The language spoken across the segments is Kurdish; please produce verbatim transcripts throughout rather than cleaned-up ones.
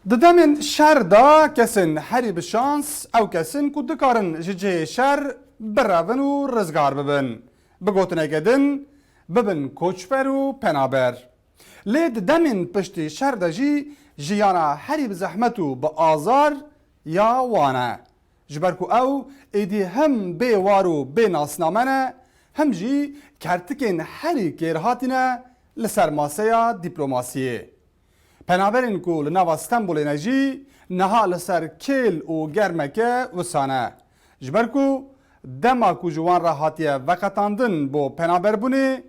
Di demên şer de kesên herî bi şans ew kes in ku dikarin ji cihê şer birevin û rizgar bibin. Bi gotineke din, bibin koçber û penaber. Lê di demên piştî şer de jî jiyana herî bi zehmet û bi azar ya wan e. Ji ber ku ew êdî him bê war û bê nasname ne, him jî kertikên herî kêrhatî ne li ser maseya dîplomasiyê. Penaberên ku li nava Stenbolê ne jî niha li ser kêl û germeke wisa ne. Ji ber ku dema ku ji wan re hatiye veqetandin bo penaberbûnê,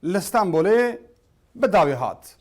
li Stenbolê bi dawî hat.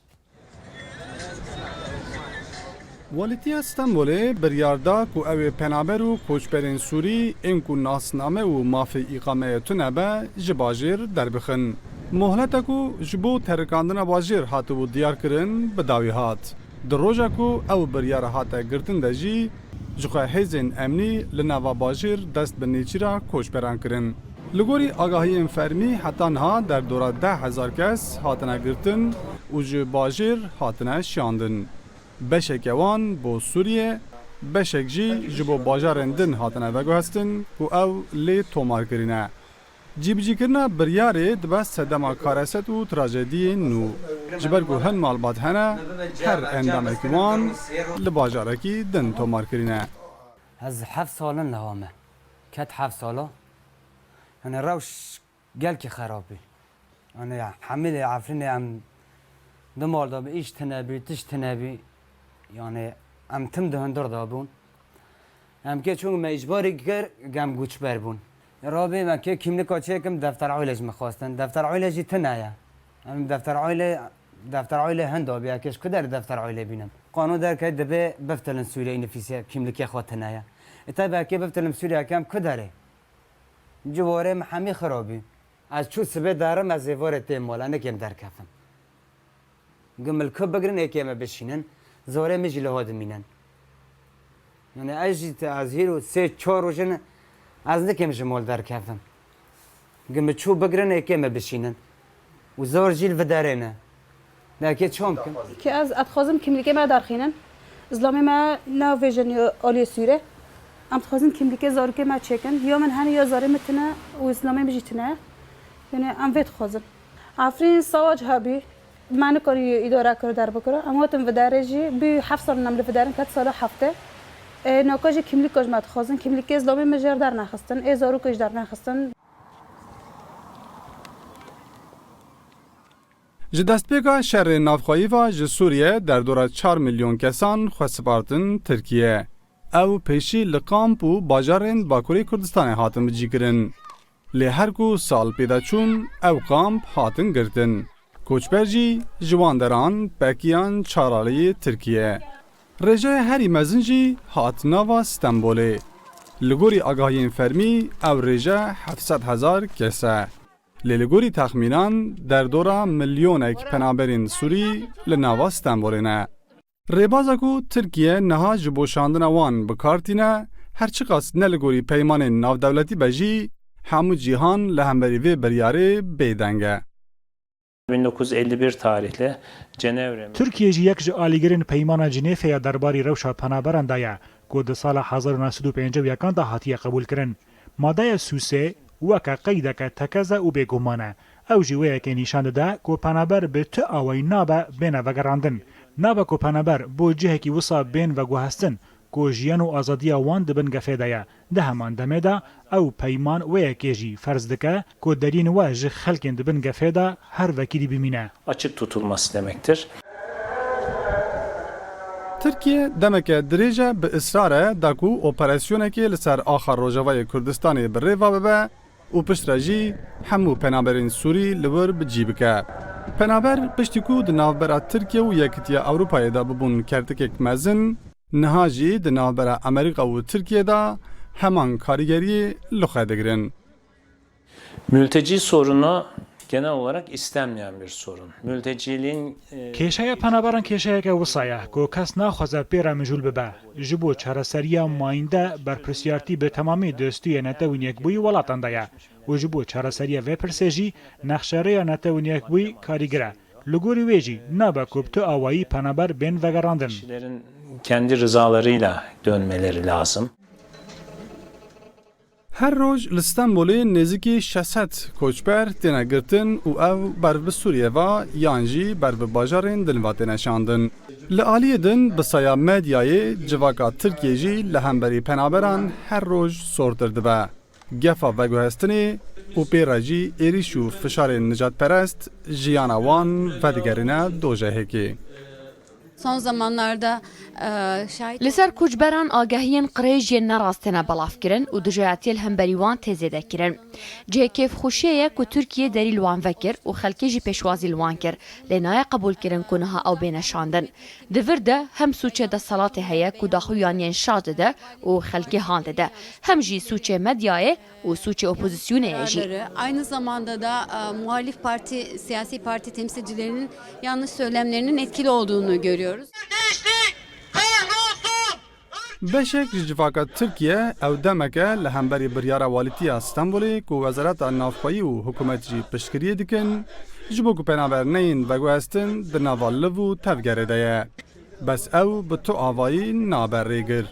Walîtiya Stenbolê biryar da ku ew ê penaber û koçberên Sûrî ên ku nasname û mafê îqameyê tune be ji bajêr derbixin. Mohleta ku ji bo terikandina bajêr hatibû diyarkirin bi dawî hat. Di roja ku ew biryara hate girtin de jî, jixwe hêzên emnî li nava bajêr dest bi nêçîra koçberan kirin. Li gorî agahiyên fermî, heta niha derdora deh hezar kes hatine girtin û ji bajêr hatine şiyandin. Beşeke wan bo Sûriye, beşek jî ji bo bajarên din hatine veguhestin ku ew lê tomar kirîne. Cîbicîkirina biryarê dibe sedema kareset û trajediyên nû. Ji ber ku hin malbat hene, her endamekî wan li bajarekî din tomar kirîne. Ez heft sal in niha me. Ket heft sala. Yani rewş gelkî xerab bî. Yani hemîlê Efrînê em di mal de bi îş tine bî, tişt tine bî. Yani em tim di hundir de bûn. Em kê çûn me îcbarî kir, em goçber bûn. Rabê me kê kimlika çêkim, defter aile ji me xwestin. Defter aile jî tine ye. Em defter aile, defter aile hin dabî, kê ji ku der defter aile bînim. Qanûn derkey dibê biftilin Sûriye nifîsiye, kimlikê xwe tine ye. E tabi kê biftilim Sûriye kem ku derê? Ciwarê me hemî xirabî. Ez çû sibê derim, ez êvarê têm mala, nikêm derkefim. Gimilku bigrin êkê me bişînin, zorê min jî liho dimînin. Yani ez jî te-, ez hîro sê çar rojin ez nikêm ji mol derkefim. Gimilçû bigrin êkê me bişînin. Û zor jî li viderê ne. Belkê çom kim. Ki ez, ez dixwazim kimlîkê me derxînin. Zlamê me navêjin aliyê Sûrê. Em dixwazin kimlîkê zarokê me çêkin. Ya min hene ya zarê min tine û zlamê min jî tine. Yani em vê dixwazin. Efrîn sawac hebî, me nikarî îdare kir derbikir. Em hatin viderê jî, bî heft sal em li viderin ket sala heftê. Ê, naka jî kimlîka ji me dixwazin. Kimlîkê zlamê min jêr dernexistin. Ê zarokê jî dernexistin. Ji destpêka şerê navxweyî ve ji Sûriye derdora çar milyon kesan xwe spartin Tirkiye. Ew pêşî li kamp û bajarên Bakurê Kurdistanê hatin bicîkirin. Lê her ku sal pê de çûn, ew kamp hatin girtin. Koçber jî ji wan deran pekiyan çaraliyê Tirkiye. Rêjeya herî mezin jî hat nava Stenbolê. Li gorî agahiyên fermî, ew rêje heft sed hezar kes e. Lê li gorî texmînan, derdora milyonek penaberên Sûrî li nava Stenbolê ne. Rêbaza ku Tirkiye niha ji boşandina wan bi kar tîne, her çiqas ne li gorî peymanên navdewletî be jî, hemû cîhan li hemberî vê biryarê bêdeng e. bin dokuz yüz elli bir tarihli Cenevre Tirkiye jî yek ji alîgirên Peymana Cinêfê ya derbarî rewşa penaberan de ye, ku di sala hezar û neh sed û pêncî û yekan de hatiye qebûlkirin. Madeya sûsê weke qeydeke tekez e û bêguman e. Ew jî wê yekê nîşan dide ku penaber bi tu awayî nabe bêne vegerandin. Nabe ku penaber bo cihekî wisa bên veguhestin ku jiyan û azadiya wan di bin gefê de ye. Di heman demê de ew peyman wê yekê jî ferz dike ku deriyên we ji xelkên di bin gefê de her vekirî bimîne. Açık tutulması demektir. Tirkiye demeke dirêj e bi israr e da ku operasyonekê li ser axa Rojavayê Kurdistanê bi rê ve bibe û piştre jî hemû penaberên Sûrî li wir bi cî bike. Penaber piştî ku di navbera Tirkiye û Yekitiya Ewropayê de bibûn kertikek mezin, niha jî di navbera Amerîka û Tirkiye de heman karîgeriyê li xwe digirin. Mülteci sorunu genel olarak istenmeyen bir sorun. Mülteciliğin, e, Kêşeya penaberan kêşeyeke wisa ye ku kes naxwaze pê re mijûl bibe. Ji bo çareseriya mayînde berpirsiyartî bi temamî Destûyê Netewên Yekbûyî welatan de ye û ji bo çareseriya vê pirsê jî nexşerêya Netewên Yekbûyî karîgir e. Li gorî wê jî nabe ku bi tu awayî penaber bên vegerandin. Kişilerin kendi rızalarıyla dönmeleri lazım. Her roj li Stenbolê nêzîkî şeş sed koçber têne girtin û ew ber bi Sûriye ve yan jî ber bi bajarên din ve têne şandin. Li aliyê din bi saya medyayê civaka Tirkiyê jî li hemberî penaberan her roj sortir dibe. Gefa veguhestinê û pê re jî êrîş û fişarên nijadperest jiyana wan vedigerîne dojehekê. Son zamanlarda e, şahit Li ser koçberan agehiyên qirêj yên nerast têne belavkirin û dijayetiyê li hemberî wan tê zêdekirin. Cihê kêfxweşiyê ye ku Tirkiye derî li wan vekir û xelkê jî pêşwazî li wan kir, lê nayê qebûlkirin ku niha ew bêne şandin. Di vir de hem sûcê desthilatê heye ku daxuyan yên şaş dide û xelkê han dide, hem jî sûcê medyayê û sûcê opozisyonê ye jî. Aynı zamanda da e, muhalif parti, siyasi parti temsilcilerinin yanlış söylemlerinin etkili olduğunu görüyoruz. Beşek ji civaka Tirkiye ew demek e li hemberî biryara Walîtiya Stenbolê ku Wezareta Navxweyî û hikûmet jî piştgiriyê dikin, ji bo ku penaber neyên veguhestin di nava liv û tevgerê de ye. Bes ew bi tu avayî nabe rêgir.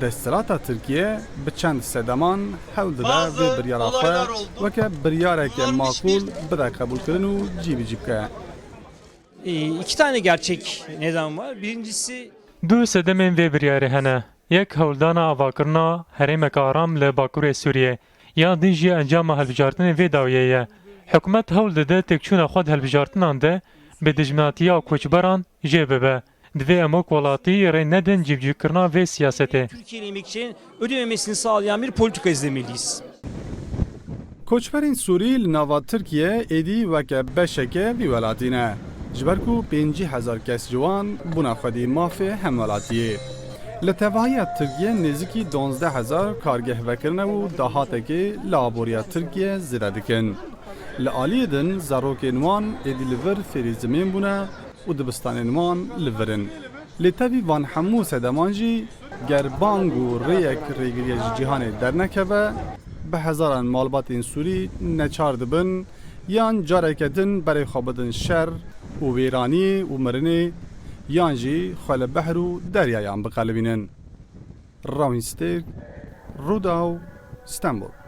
Desthilata Tirkiye bi çend sedeman hewl dide vê biryara xwe weke biryareke maqûl bide qebûlkirin û cîbicî bike. E, iki tane gerçek neden var. Birincisi Du sedemên vê biryarê hene. Yek hewldana avakirina herêmeke aram li bakurê Sûriyê. Ya din jî encama hilbijartinê vê dawiyê ye. Hikûmet hewl dide têkçûna xwe di hilbijartinan de bi dijminatiya koçberan jê bibe. Divê em wek welatî rê nedin cîbicîkirina vê siyasetê. Türkiye'nin emekçilerin ödememesini sağlayan bir politika izlemeliyiz. Koçberên Sûrî li nava Tirkiye êdî weke beşeke vî welatî ne. Ji ber ku pêncî hezar kes ji wan bûne xwedî mafê hemwelatiyê. Li tevahiya Tirkiye nêzîkî duwazdeh hezar kargeh vekirine û dahatekê li aboriya Tirkiye zêde dikin. Li aliyê din zarokên wan êdî li vir fêrî zimên bûne û dibistanên wan li vir in. Lê tevî van hemû sedeman jî ger bang û rêyek rêgiriya ji cîhanê dernekeve, bi hezaran malbatên Sûrî neçar dibin yan careke din berê xwe bidin şer û wêraniyê û mirinê yan jî xwe li behr û deryayan biqelibînin. Rawîn Stêrk, Rûdaw, Stenbol.